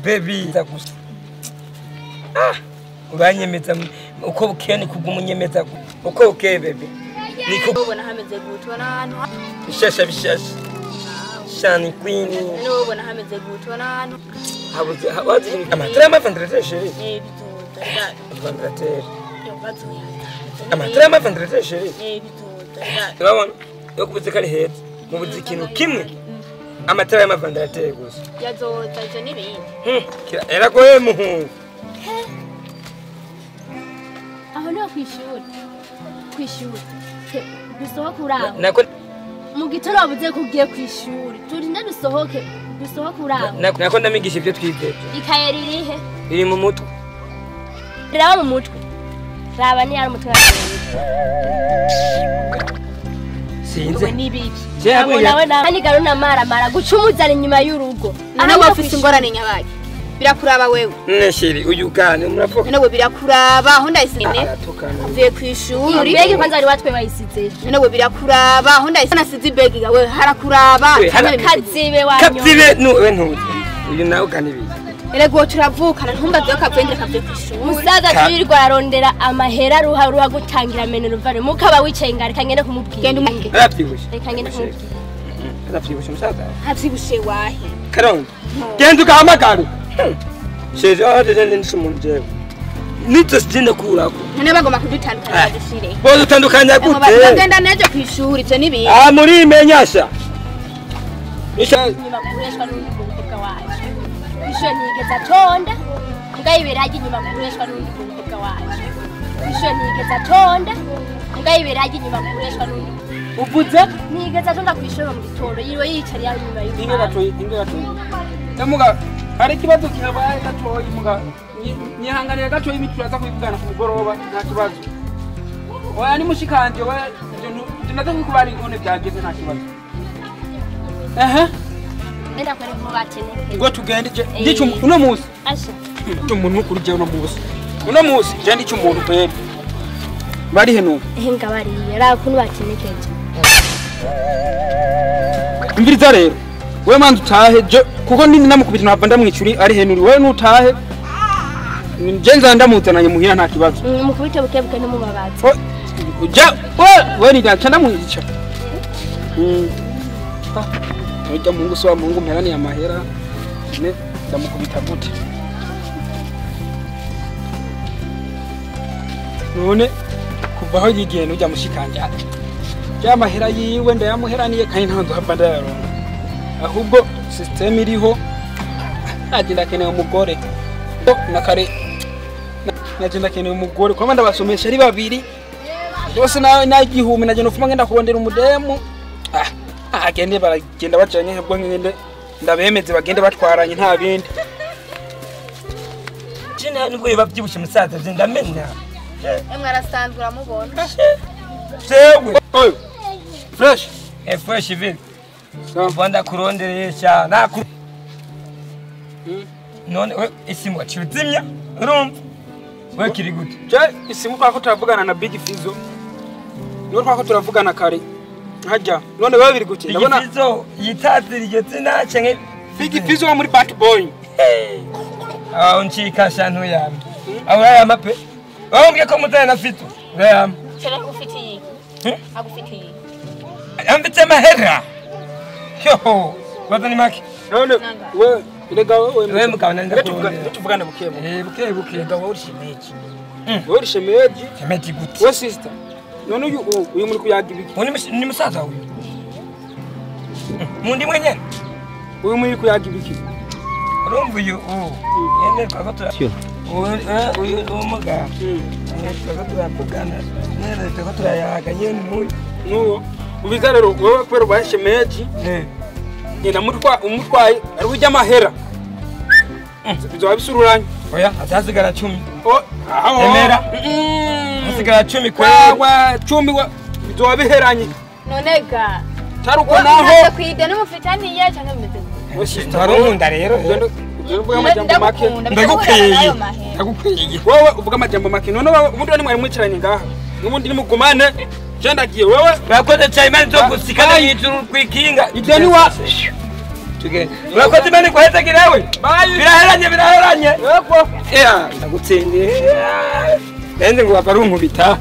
Baby gusa. Ah, uranyemeza uko bukeye ni kugumunyemeza uko bukeye baby. Niko ubona hameze gute ubona ahantu bishasha bishasha. Shani queen. No ubona hameze gute ubona ahantu habuze wazi amatara y'amaventilateur chérie. Eh bizoza. Ventilateur. Yo bazoya. Amatara y'amaventilateur chérie. Eh bizoza. Urabona yo kubuze kari heza mubuze ikintu kimwe amatara y'amaventilateur gusa. Yazoza ivyo nibindi. Eragoye muhungu. Aho no kwishuri. Kwishuri. Dusohoke uraho. Nako mu gitondo wabuze kugiye kwishuri. Turinde dusohoke, dusohoke uraho. Nako ndamigisha ibyo twize. Ikaye ririhe? Iri mu mutwe. Raba mu mutwe. Raba ni ari umutwe. Sinze. Nibiki. Nawe nawe garuna mara mara gucumuzana inyuma y'urugo. None wafise ingorane nyabaki. Birakuraba wewe. Nne sheri uyu kane muravuga. None birakuraba aho ndayisine. Avuye kwishuri. Ibegi kwanza ari watwe bayisize. None birakuraba aho ndayisine nasize ibegi gawe harakuraba. Kazibe wanyo. Kazibe nu we ntuzi. Uyu nawe kane ibi. Erego turavukana ntumbaze ko kavuye kavuye kwishuri. Musaza tuyirirwa ararondera amahera ruha ruha gutangira meneruvare mukaba wicaye ngarika ngende kumubwira. Genda umubwire. Aravyibushe. Reka ngende kumubwira. Aravyibushe musaza. Avyibushe wahe. Karondo. Genda ugahamagare. Sheje aje ndishumunje. Nitse sijinde kurako. None bagomba kudutandukanya badushire. Bo dutandukanya gute? Bagenda nejo kwishuri ivyo nibindi. Ah muri menyasha. Nisha nyuma kureshwa n'umukobwa wacu. Isho ntigeza tonda. Ngayiberaje inyuma kureshwa n'umukobwa wacu. Isho ntigeza tonda. Ngayiberaje inyuma kureshwa n'undi. Uvuze? Ntigeza tonda kwishoro mu gitondo yiriwe yicariye inyuma y'urugo. Inge gatoyi, inge gatoyi. Ndamuga hari ikibazo kihabaye gatoyi muga nyihanganira gatoyi bituraza kwivugana ku mugoroba nta kibazo. Oya ni mushikanje oya naza kwikubara ingone byageze nta kibazo. Ehe. Ngenda kwere mu bakeneke. Ngo tugende ndicu uno munsi. Asha. Umuntu kuri je uno munsi. Uno munsi je ndicu umuntu kwere. Bari heno. Ehe ngabari ra kuntu bakenekeje. Imviriza rero. Wewe manzu utahe je kuko nindi namukubita nava ndamwicuri ari henuri wewe nutahe nje nza ndamuzananye muhira nta kibazo. Mukubite buke buke numubabaza. Ja wewe ni ndaca ndamwica. Ujya mungu so mungu mperani amahera ne ndamukubita gute. None kuva aho yigiye ujya mushikanje ya mahera yiwe ndayamuheraniye kandi nta nzo ndayaronka. Ahubwo system iriho agenda keneye umugore na kare nagenda keneye umugore kwa ndabasomesha ari babiri bose nawe nagihumi nagenda ufuma ngenda kurondera umudemu agende baragenda bacanye hebwo ngende ndabemeze bagende batwaranye nta bindi. Jina nubwo yabavyibushe musaza je ndamenya. Emwe arasanzwe uramubona. Sewe. Oyo. Fresh. Eh fresh vile. Banda kuronderesha naku none we isimu achizimya urumva we kiri gute je isimu kwako turavugana na Big Fizzo niwe kwako turavugana kare hajya none wewe biri gute ndabona Big Fizzo yitazira zina cenge Big Fizzo wa muri Bad Boy ah unchika shantu yami awaya mape wambye ko mutana na Fizzo urayama chere ufitiye agufitiye ambitse mahera. Yo, wazani maki. None we rega wewe mukabana tuvugana buke buke. Buke buke rega wowe urishemeji. Wowe urishemeji. Shemeji gute? We sister. None uyu uyu muri kuyaga ibiki? Ni musaza uyu. Mundi mwenye. Uyu muri kuyaga ibiki? Urumva uyu yene twako uyu umuga. Twako turavugana. Nene twako turayaga nyene muyu. Nuwo. Ubiza rero wewe kwero bashemeji. Ngenda mutwa umutwaye ari ujya amahera. Bizoba bisururanye. Oya, azasigara 10. Oh, aho. Emera. Azasigara 10 kwa 10 bizoba biheranye. None ga. Taruko naho. Kwide n'umufitaniye cyangwa bimeze gute? Tarumunda rero. Uvuga amajambo make. Ndagukwiye. Ndagukwiye. Wowe uvuga amajambo make. None ubundi ni mwari mwicaranye ngaha. Nubundi ni mugumane. Je ndagiye wewe. Bakoze cyane imana zo gusikana yijuru kwikinga. Ibyo ni wa Tugende. Urakoze, Imana iguhezagirewe. Bye. Biraheranye, biraheranye. Yego. Yeah, ndagutsindiye. Nenze ngo wava arunkubita.